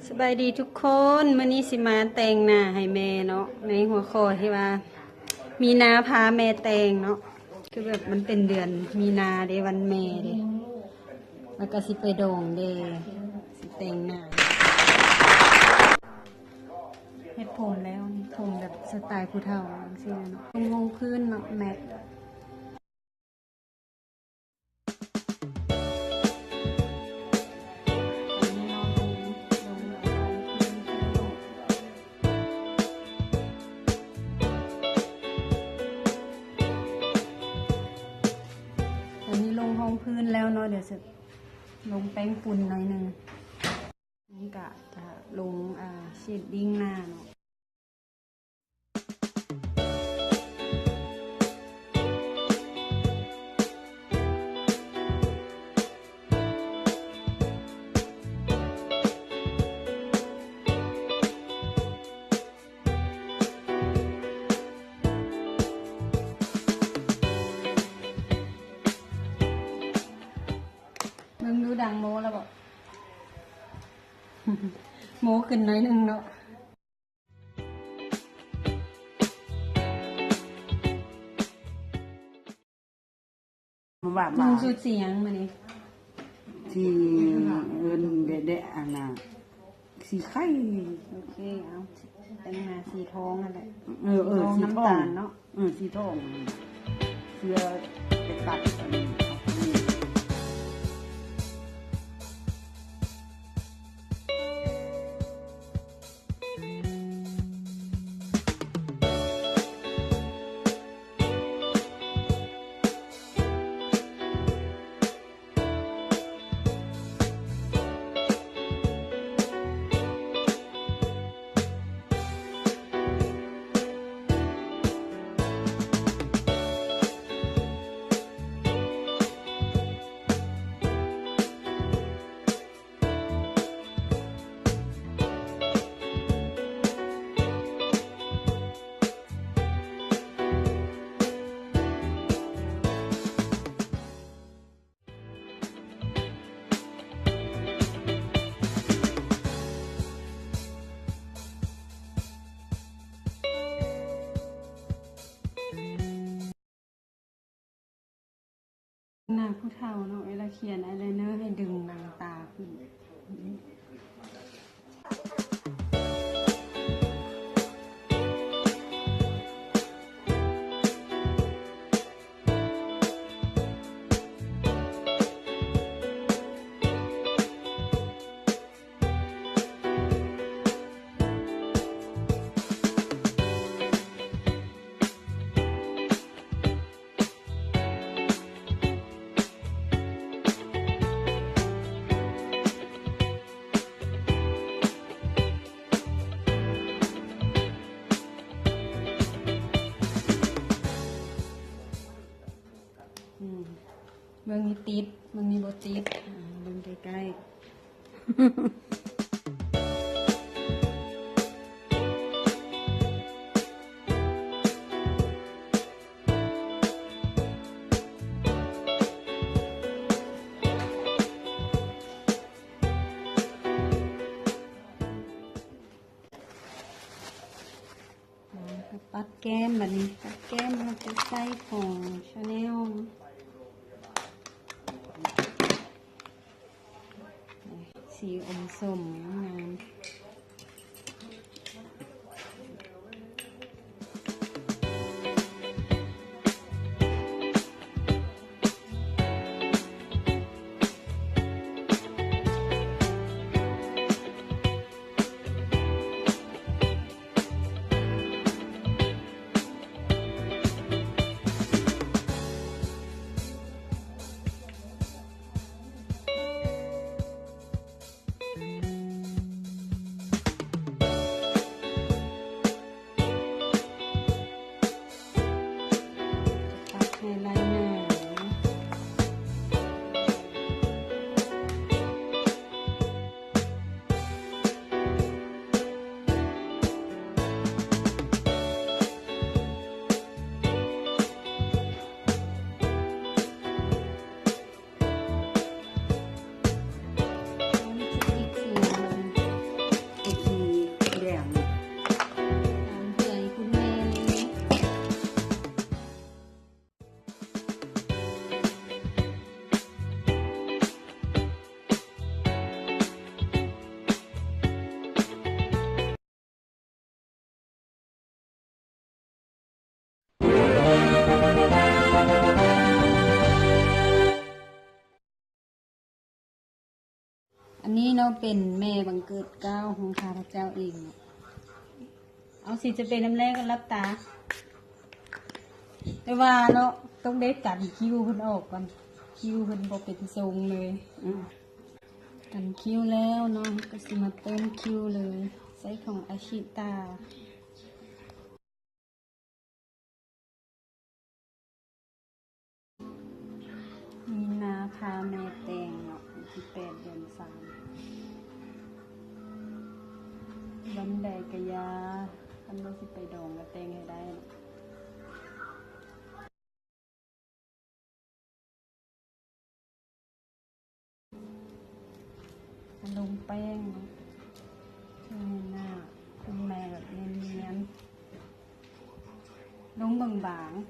ສະບາຍດີທຸກຄົນ, ມື້ນີ້ຊິມາແຕ່ງໜ້າໃຫ້ແມ່ເນາະ ໃນຫົວຂໍ້ທີ່ວ່າມີນາພາແມ່ແຕ່ງເນາະ. ຄືແບບມັນເປັນເດືອນມີນາເດ້ ວັນແມ່ເດ້ ແລ້ວກໍຊິໄປດອງເດ້ ຊິແຕ່ງໜ້າ ເຮັດຜົມແລ້ວ ຜົມແບບສະໄຕຜູ້ເຖົ້າຈັ່ງຊີ້ເນາະ. ລົງຮອງພື້ນເນາະ ແມັດ. ຕອນນີ້ລົງຮອງພື້ນແລ້ວເນາະ, ດຽວຊິລົງແປ້ງຝຸ່ນໜ້ອຍໜຶ່ງ. ນີ້ກະຈະລົງ ເຊັດດິ້ງໜ້າເນາະ. ເບິ່ງດູ ດັງໂມແລ້ວບໍ່? ໂມຂຶ້ນໜ້ອຍໜຶ່ງເນາະ. ວ່າ ນຸ່ງຊຸດສີຫຍັງມື້ນີ້? ສີ ເອີ້ນແດະໆ ອັນນ່າ ສີໄຂ່. ໂອເຄ ເອົາ ແຕ່ງໜ້າສີທອງຫັ້ນແຫຼະ. ເອີ ເອີ ສີທອງ ສີທອງ ນ້ຳຕານເນາະ. ເອີ ສີທອງ ເສື້ອໄປຕັດອັນນີ້. ໜ້າຜູ້ເຖົ້າເນາະ ເວລາຂຽນອາຍໄລເນີໃຫ້ດຶງໜັງຕາຂຶ້ນ. ອືມ ເບິ່ງນີ້ຕິດ ເບິ່ງນີ້ບໍ່ຕິດ ອາ ເບິ່ງໃກ້ໆ. ອ່າ ກະປັດແກ້ມ ບາດນີ້ປັດແກ້ມ ເຮົາຈະໃສ່ຂອງ Chanel ສີອົມສົ້ມງາມໆ. ອືມ ນີ້ເນາະ ເປັນແມ່ບັງເກີດເກົ້າຂອງຂ້າພະເຈົ້າເອງເນາະ. ເອົາ ຊິຈະເປັນນຳແລກກໍຫຼັບຕາ. ແຕ່ວ່າເນາະ ຕ້ອງໄດ້ກັນຄິ້ວເພິ່ນອອກກ່ອນ, ຄິ້ວເພິ່ນບໍ່ເປັນຊົງເລີຍ. ອືມ ກັນຄິ້ວແລ້ວເນາະ ກໍຊິມາເຕີມຄິ້ວເລີຍ, ໃຊ້ຂອງອາຊິຕາ. ມີນາພາແມ່ແຕ່ງເນາະ ວັນທີແປດ ເດືອນສາມ. ວັນໃດກະຢ່າ, ຄັນວ່າຊິໄປດອງກະແຕ່ງໃຫ້ໄດ້ເນາະ. ລົງແປ້ງເນາະ ເພື່ອໃຫ້ໜ້າ ເພື່ອໃຫ້ໜ້າແບບນຽນໆ ລົງບາງໆ.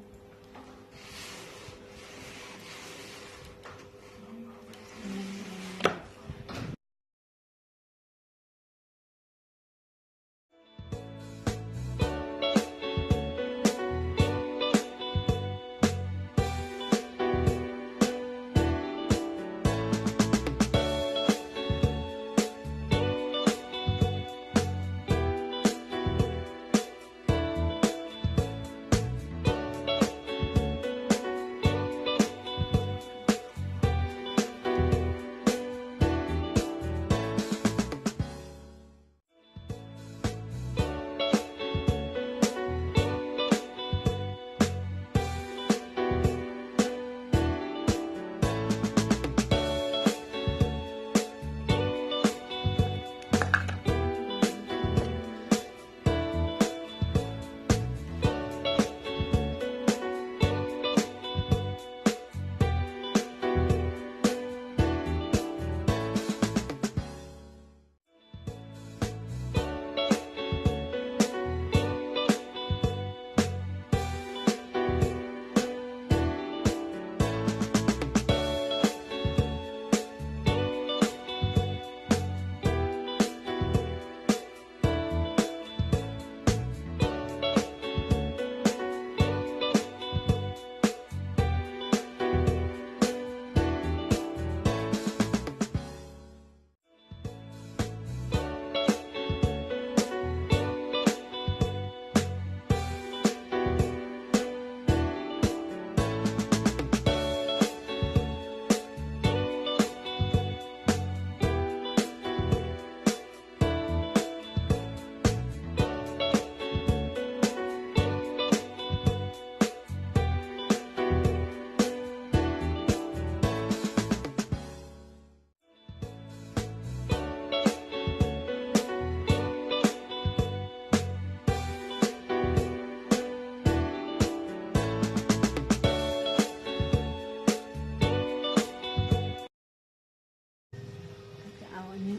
ຈະເອົາອັນນີ້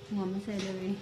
ຫົວມາໃສ່ເລີຍ.